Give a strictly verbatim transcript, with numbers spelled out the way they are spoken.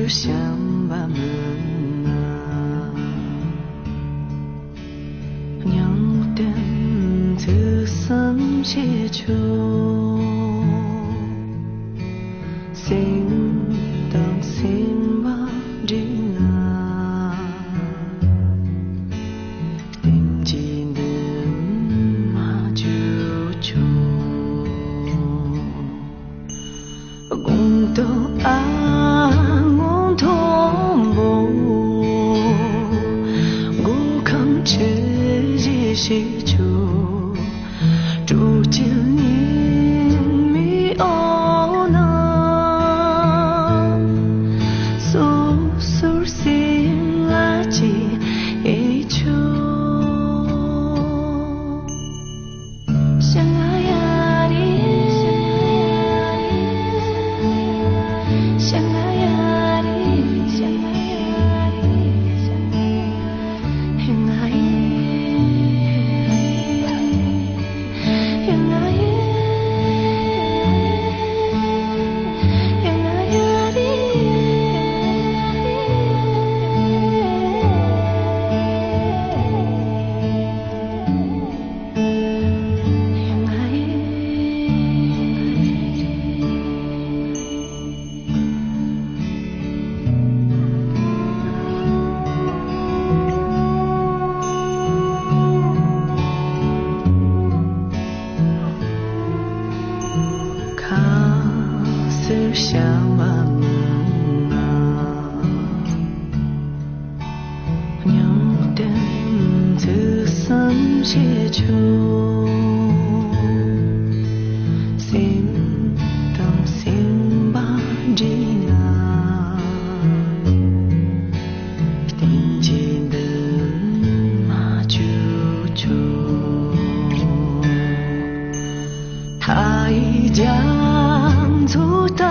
བྱམས་པ་མི་ནག་སྙིང་གཏམ་ཚིག་གསུམ་བཤད་ཆོག་སེམས་དང་སེམས་པ་འདྲེས་ན། བསྟན་བཅོས་འདི་མ་བརྗོད་ཆོག་དགོངས་དོན་ཨ་སྔོན་མཐོན་པོ། མགོ་ཁང་ཆུ་བཞི་ཞིག་ཆོག་སྤྲོ་སྐྱིད་ཉི་མའི་འོག་ན། སོ་སོར་སེམས་ལ་སྐྱེ་ཆོག་ཁ་སེར་བྱམས་པ་མི་ནག་སྙིང་གཏམ་ཚིག་གསུམ་བཤད་ཆོག་སེམས་དང་སེམས་པ་འདྲེས་ན། བསྟན་བཅོས་འདི་མ་བརྗོད་ཆོག་མཐའ་ཡས་རྒྱ་མཚོ་ལྟ་